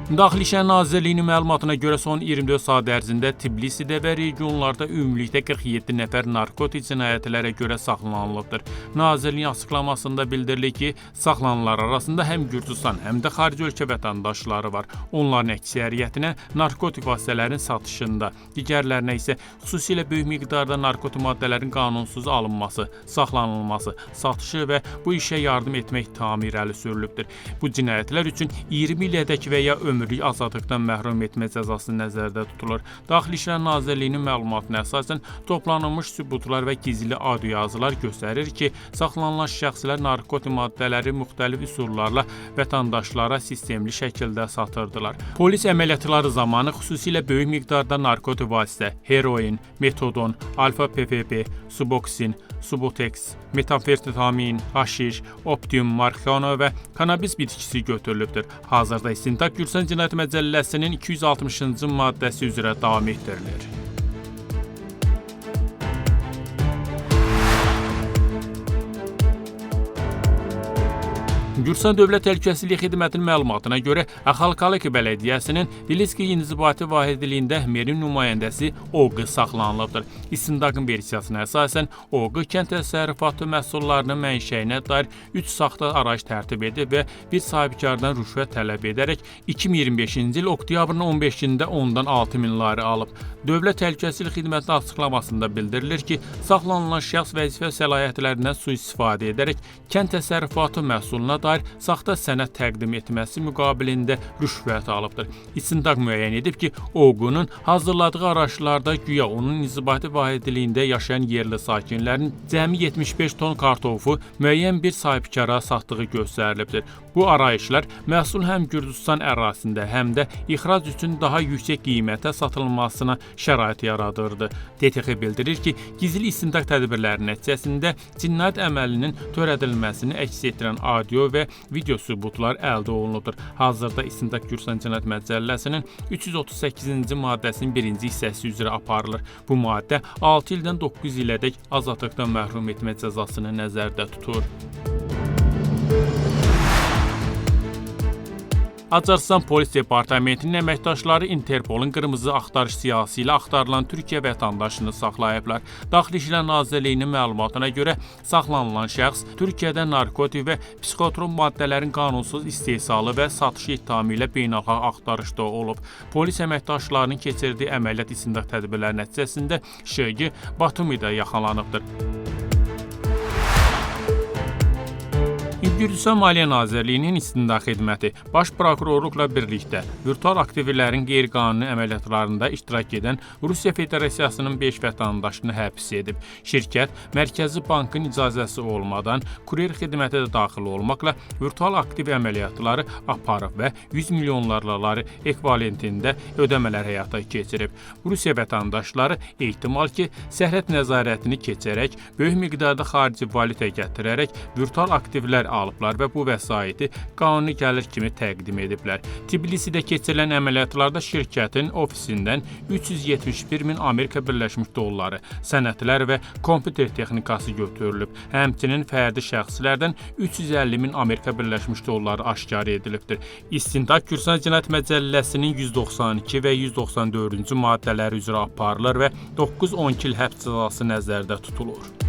Daxili İşlər Nazirliyinin məlumatına görə son 24 saat ərzində Tbilisidə və regionlarda ümumilikdə 47 nəfər narkotik cinayətlərə görə saxlanılıbdır. Nazirliyin açıqlamasında bildirilir ki, saxlanılanlar arasında həm Gürcüstan, həm də xarici ölkə vətəndaşları var. Onların əksəriyyətinə narkotik vasitələrin satışında, digərlərinə isə xüsusilə böyük miqdarda narkotik maddələrin qanunsuz alınması, saxlanılması, satışı və bu işə yardım etmək ittihamı irəli sürülübdür. Bu cinayətlər üçün 20 ilədək və ya ömürlük azadlıqdan məhrum etmə cəzası nəzərdə tutulur. Daxili İşlər Nazirliyinin məlumatına əsasən toplanılmış sübutlar və gizli audioyazılar göstərir ki, saxlanılan şəxslər narkotik maddələri müxtəlif üsullarla vətəndaşlara sistemli şəkildə satırdılar. Polis əməliyyatları zamanı xüsusilə böyük miqdarda narkotik vasitə, heroin, metadon, alfa-PVP, suboksin, subutex, metamfetamin, haşiş, opium, marixuana və kannabis bitkisi götürülübdür. Hazırda istintaq Gürcüstan Cinayət Məcəlləsinin 260-cı maddəsi üzrə davam etdirilir. Gürcüstan Dövlət Təhlükəsizlik Xidmətinin məlumatına görə Axalkaliki Bələdiyyəsinin Tbilisi İnzibati Vahidliyində merin nümayəndəsi OQ saxlanılıbdır. İstintaqın versiyasına əsasən OQ kənd təsərrüfatı məhsullarının mənşəyinə dair 3 saxta arayış tərtib edib və bir sahibkardan rüşvət tələb edərək 2025-ci il oktyabrın 15-də ondan 6000 lari alıb. Dövlət Təhlükəsizlik Xidmətinin açıqlamasında bildirilir ki, saxlanılan şəxs vəzifə səlahiyyətlərindən sui-istifadə edərək kənd təsərrüfatı məhsuluna dair saxta sənəd təqdim etməsi müqabilində rüşvət alıbdır. İstintaq müəyyən edib ki, OQ'nun hazırladığı arayışlarda güya onun inzibati vahidliyində yaşayan yerli sakinlərin cəmi 75 ton kartofu müəyyən bir sahibkara satdığı göstərilibdir. Bu arayışlar məhsul həm Gürcüstan ərazisində, həm də ixrac üçün daha yüksək qiymətə satılmasına şərait yaradırdı. DTX bildirir ki, gizli istintaq tədbirləri nəticəsində cinayət əməlinin törədilməsini əks etdirən audio və video sübutlar əldə olunubdur. Hazırda istintaq Gürcüstan Cinayət Məcəlləsinin 338-ci maddəsinin birinci hissəsi üzrə aparılır. Bu maddə 6 ildən 9 ilədək azadlıqdan məhrum etmə cəzasını nəzərdə tutur. Acarıstan Polis Departamentinin əməkdaşları Interpolun qırmızı axtarış siyahısı ilə axtarılan Türkiyə vətəndaşını saxlayıblar. Daxili İşlər Nazirliyinin məlumatına görə saxlanılan şəxs Türkiyədə narkotik və psixotrop maddələrin qanunsuz istehsalı və satışı ittihamı ilə beynəlxalq axtarışda olub. Polis əməkdaşlarının keçirdiyi əməliyyat istintaq tədbirləri nəticəsində ŞG Batumidə yaxalanıbdır. Gürcüstan Maliyyə Nazirliyinin İstintaq Xidməti Baş Prokurorluqla birlikdə virtual aktivlərin qeyri-qanuni əməliyyatlarında iştirak edən Rusiya Federasiyasının 5 vətəndaşını həbs edib. Şirkət Mərkəzi Bankın icazəsi olmadan kuryer xidməti də daxil olmaqla virtual aktiv əməliyyatları aparıb və 100 milyonlarla lari ekvivalentində ödəmələr həyata keçirib. Rusiya vətəndaşları ehtimal ki, sərhəd nəzarətini keçərək böyük miqdarda xarici valyuta gətirərək virtual aktivlər alıblar və bu vəsaiti qanuni gəlir kimi təqdim ediblər. Tbilisidə keçirilən əməliyyatlarda şirkətin ofisindən 371 min Amerika Birləşmiş dolları, sənədlər və kompüter texnikası götürülüb. Həmçinin fərdi şəxslərdən 350 min Amerika Birləşmiş dolları aşkar edilibdir. İstintaq Gürcüstan Cinayət Məcəlləsinin 192 və 194-cü maddələri üzrə aparılır və 9-12 il həbs cəzası nəzərdə tutulur.